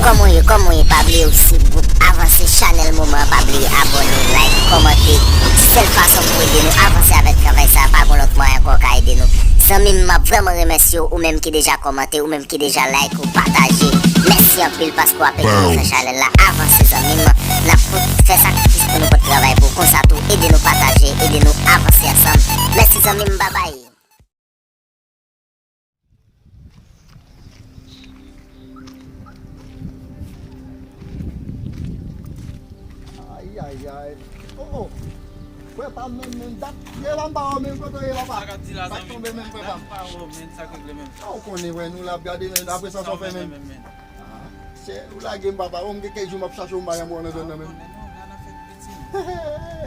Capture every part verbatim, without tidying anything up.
Kòman w ye, kòman w ye, pa bliye w swiv gwoup Avanse Chanèl Moman an, pa bliye abòne, like, kòmante. Sèl fason pou w ede nou avanse avèk travay sa a, pa gon lòt mwayen ankò w ka ede nou. Zanmi m, m ap vrèman remèsye w, ou menm ki deja kòmante, ou menm ki deja like, ou pataje. Mèsi anpil paske w ap ede nou fè chanèl la avanse, zanmi m. N ap pot fè sakrifis pou nou pot travay pou w. Konsa tou, ede nou pataje, ede nou avanse ansanm. Mèsi, zanmi m, babay. Ay, ay, ay. Oh, oh. Frè pa m menm, menm dat. Ye la, m pa wè menm kote w ye, papa. Sa k ap di la, zanmi? Sa k tonbe menm, frè pa m? M pa wè menm, sa k regle menm? Ah, ou konnen, wè, nou la ap gade, men apre sa, sa w fè menm? Ah, se ou lage m, papa. Oh, m gen kèk jou m ap chache w, m pa janm wè w nan zòn nan menm.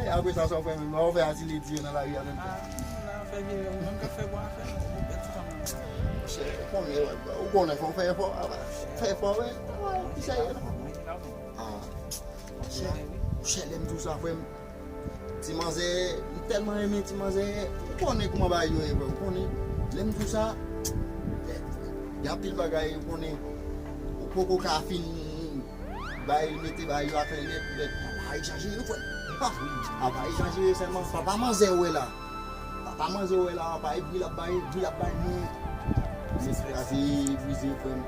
Apre sa, sa w fè menm? Ou fè ati ledi yo nan lari a menm. Ah, non, la, fè vye, ou menm k ap fè bon afè, ou pèdi tan nan. Monchè, ou konnen, ou konnen, fò w fè efò, fè efò, wi. Wi, ki sa ye, non? Ah, monchè, monchè, lè m di w sa, frè m, ti manzè, m tèlman renmen ti manzè, ou konnen kòman bagay yo ye, frè, ou konnen, lè m di w sa, gen anpil bagay, ou konnen, ou poko ka fin bay, mete bay yo aklè nèt, nèt. Papa egzajere, frè. Papa egzajere sèlman. Papa manzè wè la. Papa manzè wè la, papa e bri l ap bay, bri l ap bay, men se kraze, brize, frè m.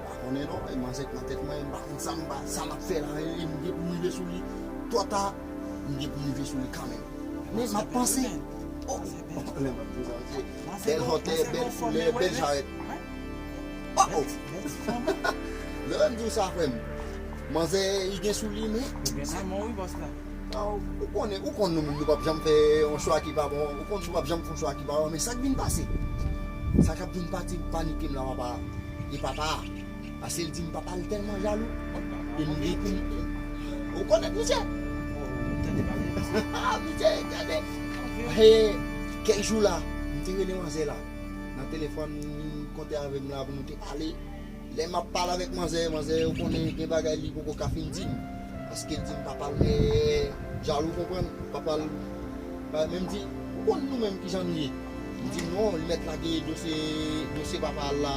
Pa konnen non, e manzè k nan tèt mwen, m pa konn sa m pa, sa m ap fè la, e m gen pou m rive sou li. Twò ta, m gen pou m rive sou li kanmenm. Men m ap panse. Oh, lè m ap di sa, se bèl hòtè, bèl koulè, bèl jarèt. Oh, oh. Lè m di w sa, frè m. Manzè, li gen sou li, men. Ou gen sou mwen, wi, bòs la. Ah, ou konnen, ou konnen nou menm, nou p ap janm fè yon chwa ki pa bon. Ou konnen nou p ap janm fè yon chwa ki pa bon, men sa k vin pase. Sa k ap vin pati, panike m la, papa. E papa a. Paske l di m papa l tèlman jalou. E m gen pou m. Ou konèt misye? Misye, gade. He, kèk jou la, m te rele manzè la. Nan telefòn, li konte avè m la pou nou te pale. Lè m ap pale avèk manzè, manzè, ou konnen gen bagay li poko ka fin di m. Paske l di m papa l jalou, konprann? Papa l pa menm di, ou konn nou menm kijan nou ye. M di non, li mèt lage dosye, dosye papa l la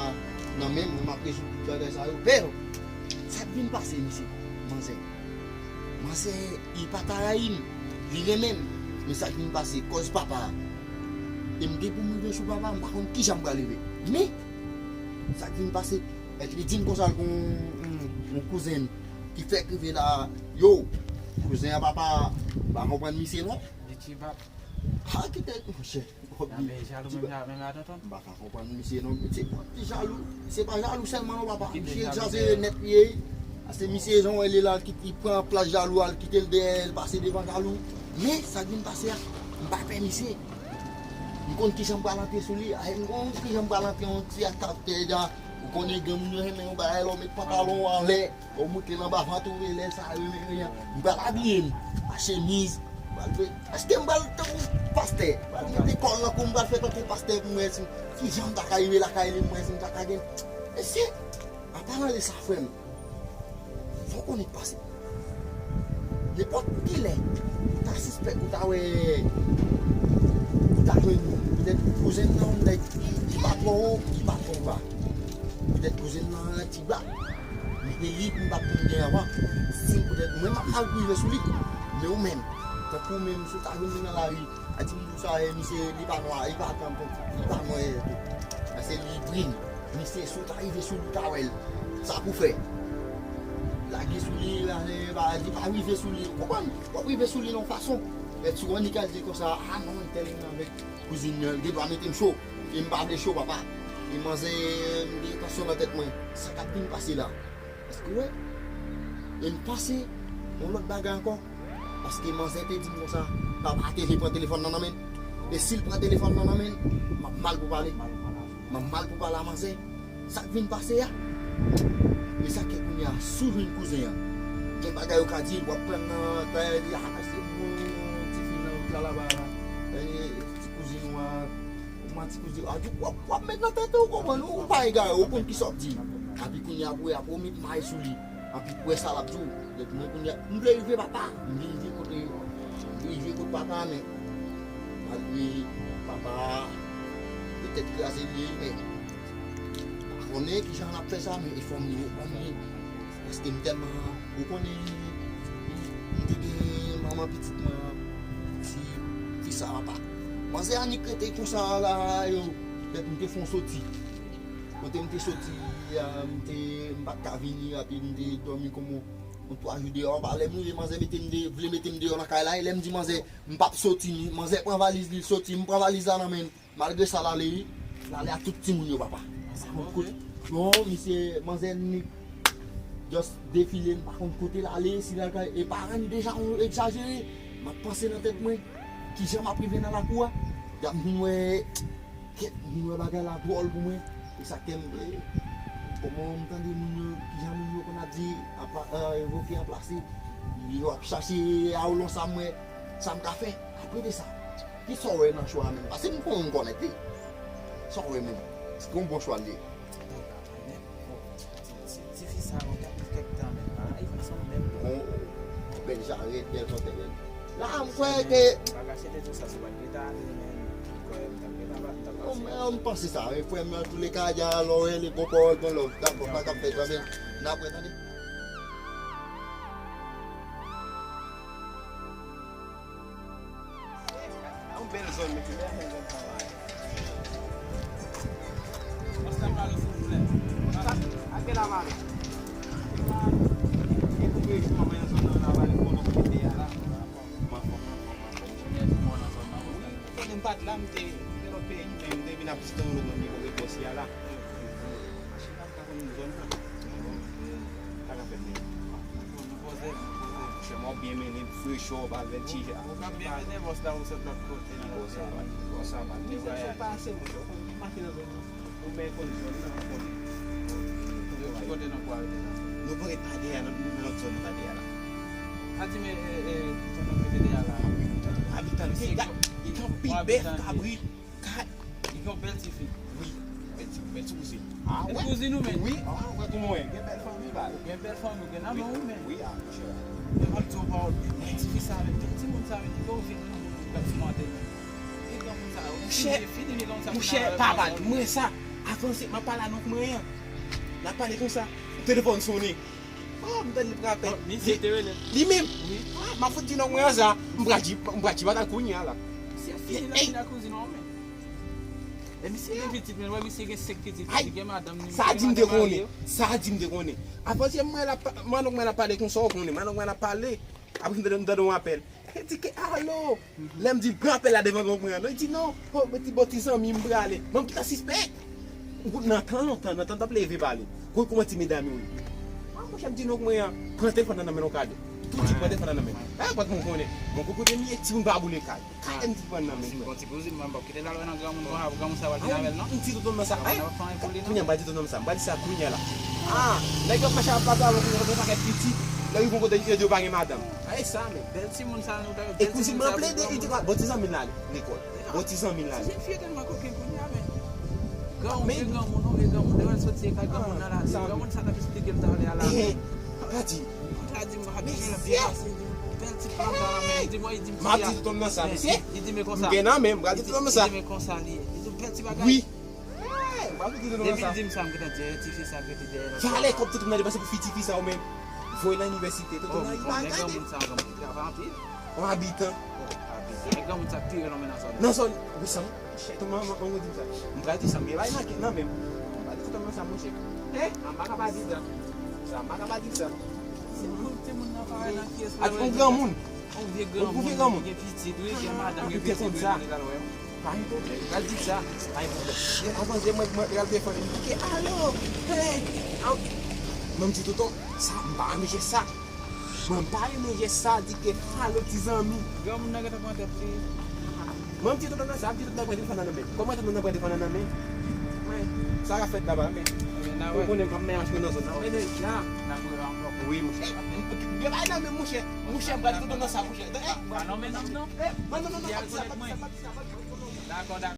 nan men m, m ap rezoud tout bagay sa yo. Pero, sa k vin pase, misye, manzè. Manzè, li pa ta rayi m, li renmen m. Men sa k vin pase, kòz papa a. E m gen pou m rive sou papa, m pa konn kijan m pral rive. Men, sa k vin pase, mèt li di m konsa l gon yon, yon kouzen ki fèk rive la. Yo, kouzen an papa, m pa konprann misye non. Li ti bab. Ha, kite, monchè. Jalou menm jan, menm jan, tonton. M pa ka konprann misye non. Ti, ti jalou. Se pa jalou sèlman non, papa. Misye egzajere nèt li ye. Paske misye jan w wè l la, li pran plas jalou a, l kite l dèyè, l pase devan jalou. Men, sa k vin pase a, m pa pè misye. M konn kijan m pral antre sou li. Ay, m konn kijan m pral antre yon ti atak tè deja. Ou konnen granmoun yo renmen yon bagay, lè w met pantalon w anlè. Ou moute nan ba vant ou, lè sa yo, men, men, m pral abiye m a chemiz, m pral fè, èske m pral tankou pastè, m pral mete kòl nan kou m, m pral fè tankou pastè pou m wè si, kijan m ta ka rive lakay li, m wè si m ta ka gen, mesye, an palan de sa, frè m, fò w konnen k pase. Nenpòt kilè, ou ta sispèk, ou ta wè, ou ta jwenn, petèt kouzen nan, yon nèg ki pa twò wo, ki pa twò ba. Petèt kouzen nan ti ba. Men se li m p ap konn gen anvan. Si petèt mwen m ap mal pou rive sou li. Men ou menm, tankou ou menm, si w ta jwenn li nan lari, a di m sa, e misye, li pa nwa, li pa tan, li pa nwa tou. Paske li brin. Misye, si w ta rive sou li, w ta wè l. Sa pou fè. Lage sou li, lage, pa, li pa rive sou li. Ou konprann? W ap rive sou li nan yon fason. Petèt si w annik al di konsa, a non, entèl renmen avèk kouzin nan, li gen dwa mete m cho. E m pa vle cho, papa. E manzè, m gen entansyon nan tèt mwen. Sa k ap vin pase la? Èske w wè? E m panse yon lòt bagay ankò. Paske manzè te di m konsa, papa te vle pran telefòn nan nan men l. E si l pran telefòn nan nan men l, m ap mal pou pale. M ap mal pou pale a manzè. Sa k vin pase a? E sa k fè kounye a, si w jwenn kouzen an, gen bagay ou ka di l, w ap pran nan tayè li, a, se bon, tifi nan wout la laba a, e, ti kouzin ou a, kòman ti kouzin, a, w ap, w ap met nan tèt ou, konprann, ou pa egare, ou konn kisa w ap di. Epi kounye a, pou w wè, apre w met may sou li, epi pou w wè sa l ap di w. Donk, mwen kounye a, m vle rive papa, m vle rive kote, m vle rive kote papa, men malgre papa petèt kraze li ye, men pa konnen kijan l ap fè sa, men e fò m rive, fò m rive. Paske m tèlman, ou konnen, m te gen manman pitit mwen an, ti fi sa papa. Manzè annik rete konsa la, yo, m te fè yon soti. Kote m te soti, a, m te, m pa t ka vini, epi m te dòmi kòman yon twa jou deyò. Lè m rive, manzè mete m de, vle mete m deyò nan kay la, e lè m di manzè, m p ap soti, manzè pran valiz li, l soti, m pran valiz la nan men l. Malgre sa, l ale, wi. L ale ak tout timoun yo, papa. Sa bon, wi. Non, misye, manzè annik just defile, m pa konn kote l ale, si l al kay, e paran li deja egzajere. M ap panse nan tèt mwen, kijan m ap rive nan lakou a. Y ap vin wè, kèt, vin wè bagay la dwòl pou mwen. E sa k fè m, e, kòman m tande moun yo, kijan moun yo konn ap di, anpla-, e, evoke anplase. Yo ap chache awlon sa m wè, sa m ka fè. Apre de sa, ki sa w wè nan chwa a menm? Paske m konnen, m konnen li. Sa w wè menm? Se yon bon chwa li ye. Ti, ti, ti fi sa yon kèk, kèk tan menm, pa ansanm menm. Bon, bèl jarèt, bèl kontè, bèl. La, m kwè ke. Bagay se te tou sa, se pa t gentan ale, men, kwè, m t ap gentan bat, m t ap pase. Bon, m panse sa, wi, frè m, antouleka, dja lò, wi, li bon pawòl, bon love, dakò, pa k ap fèt, men, n ap wè, tande. Yon bèl zòn, mesye, bèl zòn travay. Pòs la pale, silvouplè. Pòs la, a ki la pale? E pou mwen, jis mwen, mwen nan zòn nan, la pale, konnen kote a la. Mwen anfòm, mwen anfòm, mwen anfòm. Premye jou mwen nan zòn nan, wi. Ou konnen m pa t la, m te, m te lòt peyi, men m te vin ap vizite yon lòt moun ki konn ret bò si a la. Machin la, m pa konn zòn nan. Sa k ap fèt menm? Nou poze, nou poze. Monchè, mwen byen mennen, fresh, pa vèt, ti jan. Ou ka byen mennen, bòs la, ou sot lòt kote, nan lòt zòn. Bòs la, bòs la, pa te vwayaj. Mizè pase, monchè, ou konn ki mache nan zòn nan. Ou byen konn zòn nan, ou konnen. Ki kote nan kwa rete la? Nou pa ret pa dèyè, nan, nan lòt zòn, nou pa dèyè la. A di, men, e, e, tonton ki te dèyè la. Abitan, li gen anpil bèf, kabrit. Kat. Li gen yon bèl ti fi. Wi, bèl ti, bèl ti kouzin. A, e wè. Kouzin ou menm? Wi, a, wè kòman w ye. Gen bèl fanmi, ba. Ou gen bèl fanmi, ou gen nan men w, wi, men. Wi, a, monchè. Men m ap di w pawòl, men ti fi sa menm, men ti moun sa menm, li gen yon vye granmoun k ap sou mantèl menm. Vye granmoun sa, wi, monchè, fini, vye granmoun sa, monchè, pa bat mwen sa. Avanse, m ap pale a nonk mwen an. N ap pale konsa. Telefòn sonnen. Oh, m tande li pral apèl. Oh, misye te rele. Li menm. Wi. Ah, m ap fout di nonk mwen an sa. M pral di, m pral di bagay kounye a la. Misye fini nan fini ak kouzin an, men. E misye gen pitit, men wè misye gen senk pitit, li gen madanm li, li gen madanm marye. Sa di m te konnen. Sa di m te konnen. Avanse m wè l ap, m wè nonk mwen ap pale konsa, w konnen. M wè nonk mwen ap pale. Apre m tande, m tande yon apèl. Li di ke alo. Lè m di l pran apèl la devan nonk mwen an, non, li di non. Oh, men ti bon ti zanmi m prale. Men m gentan sispèk. Nan tan lontan, nan tan t ap leve pale. Gwo kòman ti medam yo ye. Ah, monchè, m di nonk mwen an, pran telefòn nan nan men non, kade. Tou di pran telefòn nan nan men. Eh, pòt mwen konnen. Bon, kou kote m ye, timoun pa boule kay. Kay m di pran nan men. Bon, ti kouzin mwen, m p ap kite l al wè nan granmoun konsa, granmoun sa pral vin avè l, non? M di tonton nan sa. Kounye a m pral di tonton nan sa. M pral di sa kounye a la. Ah, nèg yo ap mache ap pale avè w, kounye a, yon pakèt pitit. Lè yo rive yon kote, yo di yo pa gen madanm. Ay, sa, men. Bèl timoun sa nou ta. E kouzin mwen plede, li di, bon, ti zanmi l ale lekòl. Bon, ti zanmi l ale. Ti jenn fi yo tèlman koken kounye a, men. Granmoun, vye granmoun, non, vye granmoun. Lè w al soti e kay granmoun nan la, granmoun sa t ap esplike m talè a la. Eh, pa di. Konn ta di m, pa di m, bèl ti planta nan men. Li di mwen, li di m, m ap di tonton nan sa, mesye. Li di men konsa. M gen nan men, m pral di tonton nan sa. Li di men konsa li ye. Li di bèl ti bagay. Wi. Depi l di m sa, m gentan di, ti fi sa k rete dèyè lòt bò la. Valè kòb tonton nan depanse pou fi ti fi sa ou menm. Voye nan inivèsite, tonton nan li pa gade. Granmoun sa, granmoun ki travay anpil. Yon abitan. Abitan. E granmoun sa k pi renome nan zòn nan. Nan zòn, wi, sa, monchè, tonton nan, nan, nan, di m sa. M pral di sa, m gen bagay nan, nan men m. M pral di tonton nan sa, monchè. Eh, m pa ka pa di sa. Sa, m pa ka pa di sa. Se pou timoun nan pa wè nan kiyès la. Ak yon granmoun. Yon vye granmoun, gen pitit, wi, gen madanm, gen pitit, wi, li t al wè. Pa gen pwoblèm. Pral di sa, pa gen pwoblèm. Avanse, mwen, mwen, pral telefone, li di ke, alo, hey, aw. Mwen, m di, tonton, sa, m pa renmen jès sa. Mwen, m pa renmen jès sa, di ke, alo, ti zanmi. Granmoun nan gentan pran tèt li. Mwen, m di, tonton nan sa, m di, tonton nan pran telefòn nan nan men. Kòman tonton nan pran telefòn nan nan men? Mwen, sa ka fèt laba, men. Ou konnen m ap menaj mwen nan zòn nan. Men, deja. N ap rele ankò. Wi, monchè. M, m, m, m, m, monchè. Monchè, m pral di tonton nan sa, monchè. Eh, pa nonmen nonm non. Eh, non, non, non, non, pa di sa, pa di sa, pa di sa, pa di sa, non, non. Dakò, dakò.